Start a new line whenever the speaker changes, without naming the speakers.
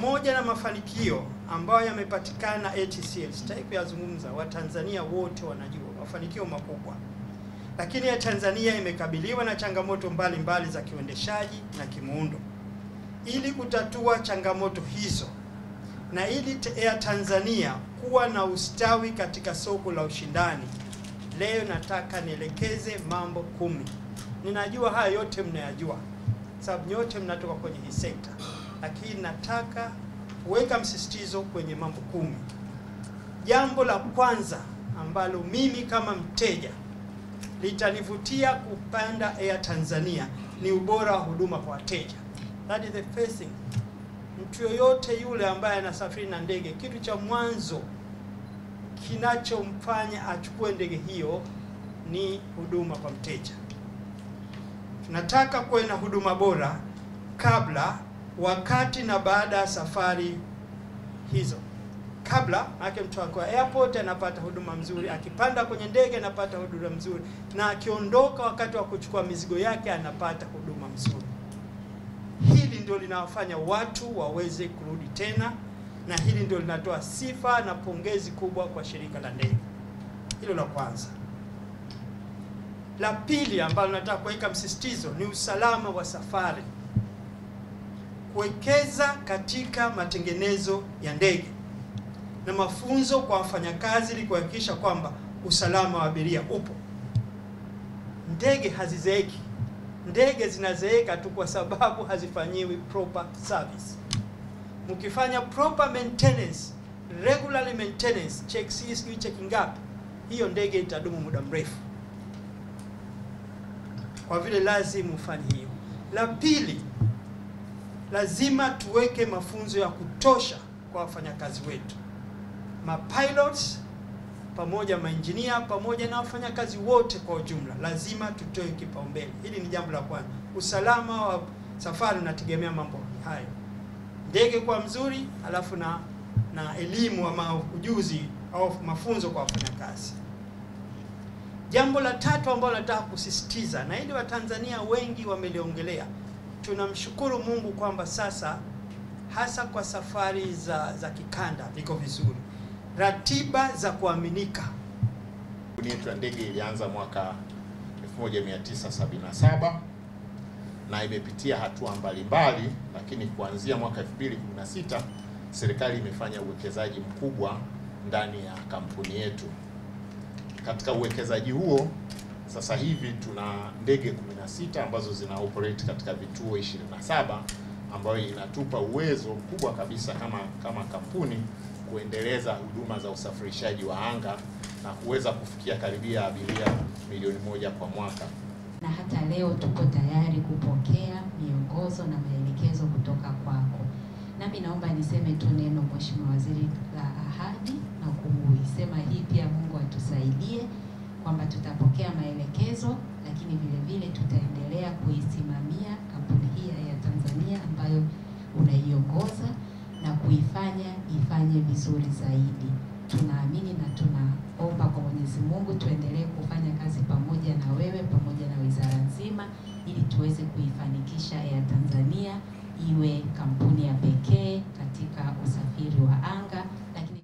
Pamoja na mafanikio ambayo yamepatikana ATCL, sitaki kuyazungumza, Watanzania wote wanajua mafanikio makubwa. Lakini ya Tanzania imekabiliwa na changamoto mbalimbali za kiuendeshaji na kimuundo. Ili kutatua changamoto hizo na ili Air Tanzania kuwa na ustawi katika soko la ushindani, leo nataka nielekeze mambo 10. Ninajua haya yote mnayajua, sababu nyote mnatoka kwenye hii sekta, lakini nataka kuweka msisitizo kwenye mambo 10. Jambo la kwanza ambalo mimi kama mteja litanivutia kupanda Air Tanzania ni ubora wa huduma kwa wateja. That is the first thing. Mtu yoyote yule ambaye anasafiri na ndege, kitu cha mwanzo kinachomfanya achukue ndege hiyo ni huduma kwa mteja. Tunataka kuwe na huduma bora kabla, wakati na baada ya safari hizo. Kabla, maana mtu akiwa airport anapata huduma mzuri, akipanda kwenye ndege anapata huduma mzuri, na akiondoka wakati wa kuchukua mizigo yake anapata huduma mzuri. Hili ndio linawafanya watu waweze kurudi tena, na hili ndio linatoa sifa na pongezi kubwa kwa shirika la ndege. Hilo la kwanza. La pili ambalo nataka kuweka msisitizo ni usalama wa safari. Kuwekeza katika matengenezo ya ndege na mafunzo kwa wafanyakazi ili kuhakikisha kwamba usalama wa abiria upo. Ndege hazizeeki. Ndege zinazeeka tu kwa sababu hazifanyiwi proper service. Mkifanya proper maintenance, regularly maintenance, check sijui check ngapi, hiyo ndege itadumu muda mrefu. Kwa vile lazima ufanye hiyo. La pili, lazima tuweke mafunzo ya kutosha kwa wafanyakazi wetu, mapilots pamoja maengineer pamoja na wafanyakazi wote kwa ujumla. Lazima tutoe kipaumbele. Hili ni jambo la kwanza. Usalama wa safari unategemea mambo hayo. Ndege kwa mzuri, alafu na elimu ama ujuzi au mafunzo kwa wafanyakazi. Jambo la tatu ambalo nataka kusisitiza, na hili Watanzania wengi wameliongelea, tunamshukuru Mungu kwamba sasa hasa kwa safari za kikanda viko vizuri. Ratiba za kuaminika.
Kampuni yetu ya ndege ilianza mwaka 1977 na imepitia hatua mbalimbali, lakini kuanzia mwaka 2016 serikali imefanya uwekezaji mkubwa ndani ya kampuni yetu. Katika uwekezaji huo sasa hivi tuna ndege 16 ambazo zina operate katika vituo 27, ambayo inatupa uwezo mkubwa kabisa kama kampuni kuendeleza huduma za usafirishaji wa anga na kuweza kufikia karibia abiria milioni 1 kwa mwaka.
Na hata leo tuko tayari kupokea miongozo na maelekezo kutoka kwako. Nami naomba niseme tu neno, Mheshimiwa Waziri, la ahadi na kuisema hii pia, Mungu atusaidie kwamba tutapokea maelekezo, lakini vile vile tutaendelea kuisimamia kampuni hii ya Tanzania ambayo unaiongoza na kuifanya ifanye vizuri zaidi. Tunaamini na tunaomba kwa Mwenyezi Mungu tuendelee kufanya kazi pamoja na wewe pamoja na wizara nzima ili tuweze kuifanikisha Air Tanzania iwe kampuni ya pekee katika usafiri wa anga.